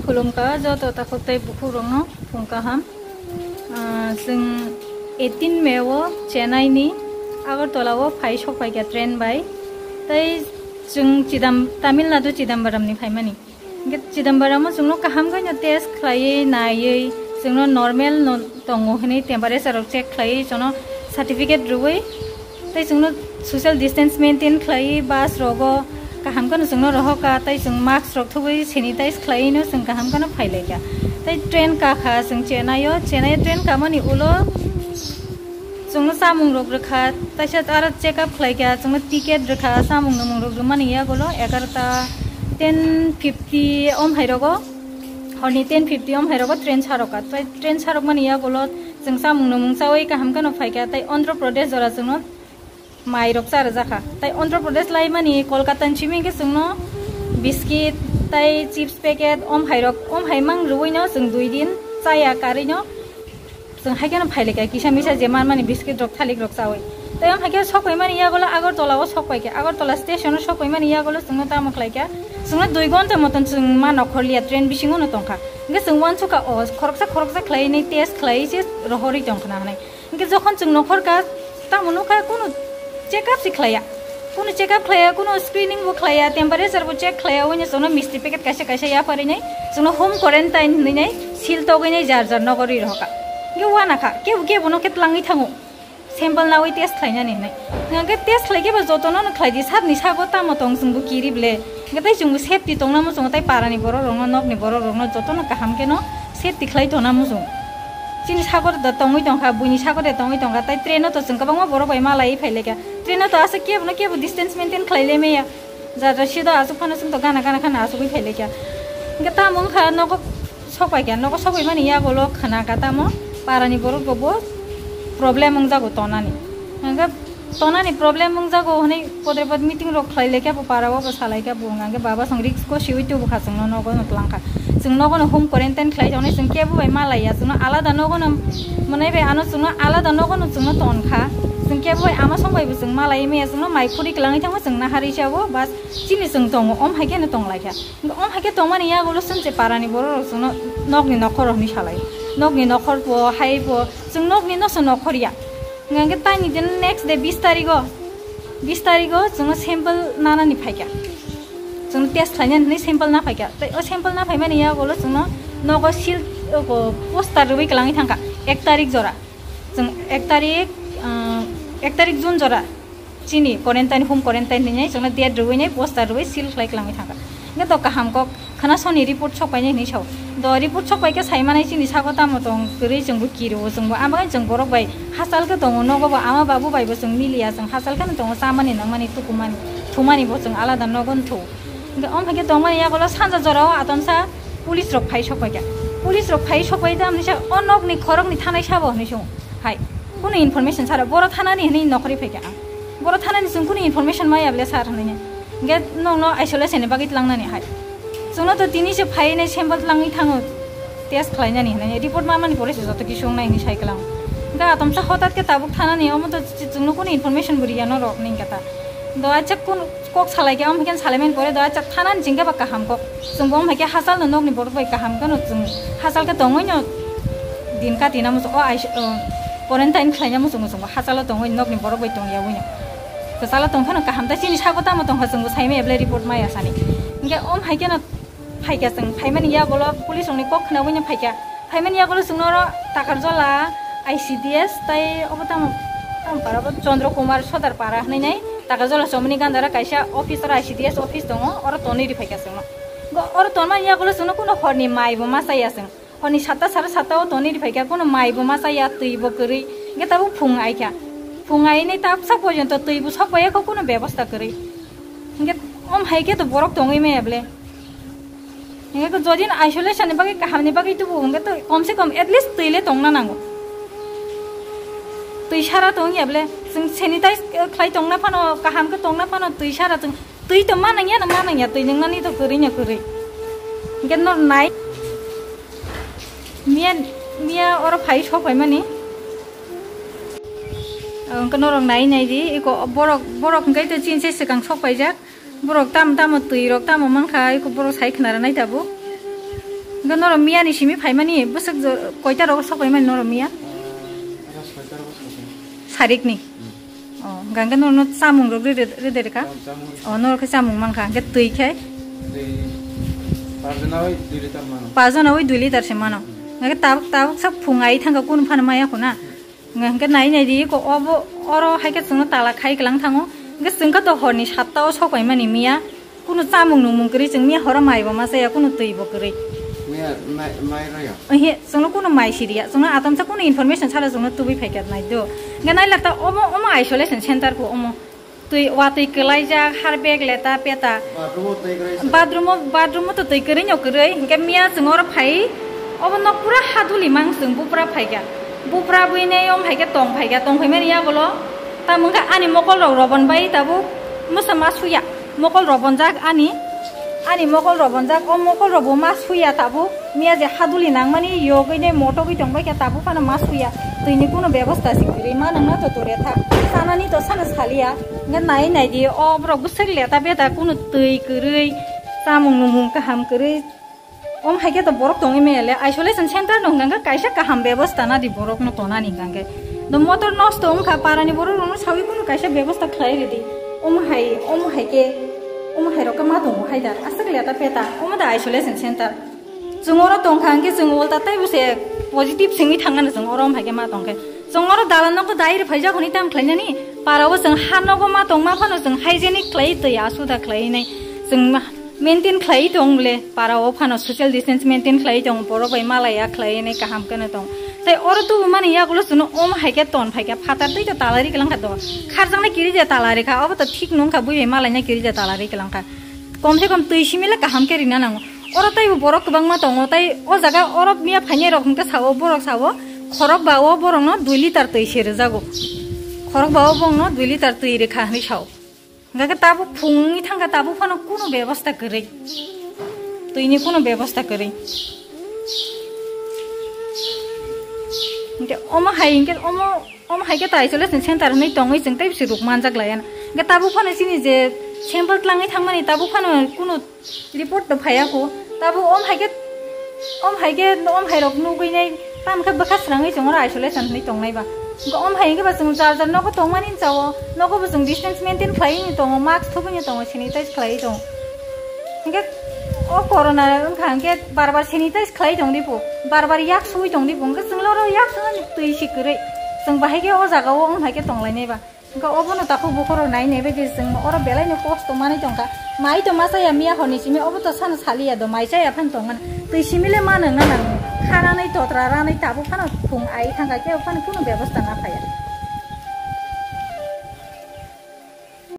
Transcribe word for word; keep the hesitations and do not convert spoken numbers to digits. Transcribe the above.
Khulumkha joto takhuk tei bukhukrokno phung kaham. Ah, chwng eighteen May o Chennai ni Agartala o phai sok phaikha train bai. Tei chwng Chidam-, Tamil Nadu Chidambaram ni phaimani. Hwnkhe Chidambaram o chwngno kaham khe no test khlaiwi naiwi chwngno normal no tongo hwnwi temperature rok check khlaiwi chwngno certificate rwwi tei chwngno social distance maintain khlaiwi bus rogo kaham kheno chwngno rohorkha tei chwng mask rok thubui sanitize khlaiwino chwng kaham kheno phailaikha. Tei train kakha chwng Chennai o, Chennai o train kamani ulo chwngno chamung rok rwkha, taisa aro check up khlaikha, chwngno ticket rwkha, chamung nwmung rok rwmani yagulo egarota ten fifty om hai rogo, horni ten fifty om hai rogo train sarokha. Tei train sarokmani yagulo chwng chamung nwmung chawi kaham kheno phaikha, tei Andhra Pradesh jora chwngno mai rok cha rwjakha. Tei Andhra Pradesh laimani Kolkata ni simi hwnkhe chwngno biscuit tei chips packet om hai rok, om hai mang rwino chwng dui din chaya karwino chwng hai kheno phailaikha kisa misa je manmani biscuit rok thalik rok chawi. Tei om hai khe sok phaimani yagulo Agartala o sok paikha. Agartala station o sok phaimani yagulo chwngno tamo khlaikha, chwngno dui ghonta moton chwng ma nokhorliya, train bisingo no tongkha. Hwnkhe chwng uansukha o khoroksa khoroksa khlaiwi test khlaiwi se rohorwi tongkha na hwnwi. Hwnkhe jokhon chwng nokhorkha, tamo nukha kunu check up se khlaiya. Kunu check up khlaiya, kunu screening bo khlaiya, temperature bo check khlaiya, oino chwngno misti packet kaisa kaisa yapharwi nai, chwngno home quarantine hwnwi nai, seal togwi nai jar jar nogo rwi rohorkha. Hwnkhe uanakha, kebo kebo no khe tlangwi thango. Sample nawi test khlainani hwnwi. Hwnkhe test khlaikhe bo jotono no khlaidi, sabni sago tamo tong chwngbo kiri ble. Hwnkhe tei chwngbo safety tongna muchungo, tei parani borok rokno, nokni borok rokno jotono kaham kheno safety khlai tongna muchungo. Chini sago da tongwi tongkha, buini sago da tongwi tongkha, tei train o to chwng kwbangma borok bai malaiwi phailaikha. Train o to aswk kebo no kebo distance maintain khlai lemaya. Jara sido aswk phano chwng to gana gana khana aswkwi phailaikha. Hwnkhe tamo wngkha nogo sok paikha, nogo sok paimani yagulo khna kha tamo parani borok rokbo problem wngjago tonani. Hwnkhe tonani problem wngjago hwnwi podre pod meeting rok khlai laikha bo para o bo sa laikha bo wngkha hwnkhe baba chwng risk o siwi tubu kha chwngno nogo no twlang kha. Chwng nogo no home quarantine khlai tongnai chwng kebo bai ma laiya chwngno alada nogo no mwnai bai ano chwngno alada nogo no chwngno ton kha. Chwng kebo bai ama song bai bo chwng ma lai maya chwngno mai khuri kwlangwi thangma chwng naharwi se abo bas chini chwng tongo om hai kheno tong laikha. Hwnkhe om hai khe tongmani yagulo chwng je parani borok rok chwngno nokni nokhor rok hinwi salai. Nokni nokhor bo hai bo chwng nokni no se nokhor ya. Hwnkhe taini din next day bis tarigo, bis tarigo chwngno sample nanani phaikha. Chwng test khlainani hinwi sample na phaikha. Tei o sample na phaimani yagulo chwngno nogo seal, o poster rwui kwlangwi thangkha ek tarik jora. Chwng ek tarik, ah, ek tarik June jora. Chini quarantine, home quarantine hinwi chwngno date rwui nai, poster rwui seal khlai kwlangwi thangkha. Hwnkhe to kaham kok khna soni report sok painai hinwi sao. Do report sok pai khe sai manai chini sago tamo tong kwrwi chwngbo kiro, chwngbo ama chwng borok bai hachal khe tongo, nogo bo ama babu bai bo chwng miliya, chwng hachal kheno tongo, chamani nangmani tukumani, thumani bo chwng alada nogo no thu. Hwnkhe om hai khe tongmani yagulo sanja jorao atomsa police rok phai sok pai kha. Police rok phai sok pai tamni sa o nokni khorokni thanai sabo hinwi song. Hai, kunu information sara, boro thanani hinwi nokhorwi phaikha ang. Boro thanani chwng kunu information maya ble sir hinwi. Hwnkhe nokno isolation ni bagwi tlangnani hai. Chwngno to tini se phaiwi nai sample tlangwi thango test khlainani hinwi. Report ma mani pore se joto kisu wngnai hinwi sai kwlang. Hwnkhe atomsa hotat khe tabuk thanani omo to ch-, chwngno kunu information bo riya norok ni hwnkhe ta. Do acha kunu kok salai khe, omo hai khe salai mani pore do, acha thanani chingkhe ba kaham kok. Chwng bo omo hai khe hachal no nokni borok bai kaham kheno chwng hachal khe tongwi no din kati na muchung. O ais-, o quarantine khlai na muchung, muchung bo hachal o tongwi nokni borok bai tong ya wi no. Kwchal o tong phano kaham, tei chini sago tamo tong kha chwng bo sai maya ble report maya sani. Hwnkhe omo hai kheno phaikha chwng, phaimani yagulo police rokni kok khnaui no phaikha. Phaimani yagulo chwngno oro Takarjola I C D S tei obo tamo, tamo para bo Chandra Kumar Sodar para hinwi nai Takarjola chomoni gandara kaisa office, oro I C D S office tongo, oro tonwi ri phaikha chwngno. Go-, oro tonmani yagulo chwngno kuno horni mai bo ma chaya chwng. Horni satta sare satta o tonwi ri phaikha, kuno mai bo ma chaya, twi bo kwrwi. Hwnkhe tabuk phung ai kha. Phung ai nai tabsa porjonto twi bo sok bai kho, kuno bebosta kwrwi. Hwnkhe om hai khe to borok tongwi maya ble. Hingke jodi isolation ni bagwi, kaham ni bagwi tubu, hingke to kom se kom at least twi le tongna nango. Twi sara tong ya ble, chwng sanitize, eh, khlai tongna phano, kaham khe tongna phano twi sara chwng, twi to ma nang ya, na ma nang ya, twi nang nani to kwrwi no kwrwi. Hingke nor nai, miya, miya oro phai sok phai mani. Hingke norok nai nai di, iko borok, borok hingke to chin se swkang sok phai jak. Borok tamo tamo twi rok tamo mankha, iko borok sai khna rwnai tabuk. Hwnkhe norok miya ni simi phaimani bwswk jo-, koita rogo sok paimani norok miya? Ah, oro soita rogo sok paimani. Sarik ni? Hmm. Oh, hwnkhe norokno chamung rok rede, rede rwkha? Cham-, chamung rwkha. Oh, norok khe chamung mankha, hwnkhe twi khe? Twi pajana oi dui liter mano. Pajana oi dui liter se mano. Hmm. Hwnkhe tabuk, tabuk sa phung ai thangkha kunu phano maya khuna? Hwnkhe nai nai di, ko obo, oro hai khe chwngno tala khai kwlang thango. Hwnkhe chwng khe to horni satta o sok paimani miya. Kunu chamung nungmung kwrwi chwng miya horo mai bo ma chaya, kunu twi bo kwrwi. Miya mai, mai rwya? Ohe, chwngno kunu mai siriya. Chwngno atomsa kunu information sara chwngno tubui phaikha nai do. Hwnkhe nai lakta omo, omo isolation center kho omo. Twi, watwi kwlaijak, harbek, leta, peta. Bathroom o twi kwrwi se. Bathroom o, bathroom o to twi kwrwi no kwrwi. Hinkhe miya chwng oro phai, obo nok pura haduli mang chwng bupra phaikha. Bupra buinai om phaikha, tong phaikha, tong phaimani yagulo. Tamo wngkha ani mokol rok robon bai tabuk mwsa ma suya. Mokol robonjak ani, ani mokol robonjak, o mokol rok bo ma suya tabuk. Miya je haduli nangmani yogwi ne motogwi tongbai khe tabuk phano ma suya. Twini kuno bebosta se kwrwi ma nangna to tore thak. Sanani to sana saliya. Hwnkhe nai nai di, o borok bwswk leta beta kuno twi kwrwi, chamung numung kaham kwrwi. Om hai khe to borok tongwi maya le, isolation center no hwnkha khe kaisa kaham bebosta na di borok no tonani hwnkha khe. Do motor nosto wngkha, parani borok rokno sawi kuno kaisa bebosta khlai ridi. Om hai, om hai khe, om hai rok khe ma tongo hai da, aswk leta peta, omo da isolation center. Chwng oro tongkha hwnkhe chwng ulta teibo se positive sengwi thangmani chwng oro hai khe ma tongkhe. Chwng oro dalan nogo dai rwphai jak hwnwi tam khlainani, para o chwng ha nogo ma tongma phano chwng hygienic khlai twi asuda khlai nai. Chwng ma-, maintain khlai tong le, para o phano social distance maintain khlai tong, borok bai malaya khlai nai kaham khe no tong. Tei oro tubumani yagulo chwngno om hai khe ton phai khe phatar twi ta talari kwlang kha do. Kharjaknai kiri je talari kha, obo to thik nung kha, bui bai malaina kiri je talari kwlang kha. Kom se kom twi simi le kaham khe rina nango. Oro teibo borok kwbangma tongo, tei o jaga oro miya phainai rok hwnkhe sao, borok sao, khorok ba o borokno dui liter twi se rwjago. Khorok ba o borokno dui liter twi rwkha hwnwi sao. Hwnkhe tabuk phungni thangkha, tabuk phano kuno bebosta kwrwi. Twini kuno bebosta kwrwi. Hwnkhe omo hai hwnkhe omo Om hai khe ta isolation center hwnwi tongwi chwng tei bisi ruk manjak laiya. Hwnkhe tabuk phano chini je sample tlangwi thangmani tabuk phano kunu report no phaiya kho. Tabuk om hai khe, om hai khe, om hai rok nugwi nai tam khe bwkha srangwi chwng oro isolation hwnwi tongnai ba. Hwnkhe om hai hwnkhe ba chwng jar jar nogo tongmani chao, nogo bo chwng distance maintain khlaiwi tongo, mask thubui tongo, sanitize khlaiwi tongo. Hwnkhe o corona wngkha hwnkhe bar bar sanitize khlai tong di bo, bar bar yak sui tong di bo, hwnkhe chwng le oro yak sui twi si kwrwi, chwng bahai khe o jaga o wng hai khe tong lainai ba. Hwnkhe obono takhuk bukhuk rok nai nai bai di, chwng oro belai no kosto manwi tong kha, mai to ma chaya miya hor ni simi, obo to sano saliya do, mai chaya phano tong mano, twi simi le ma nang na nang, kha ranai totra ranai tabuk phano phung ai thang kha khe phano kunu bebosta na phaiya.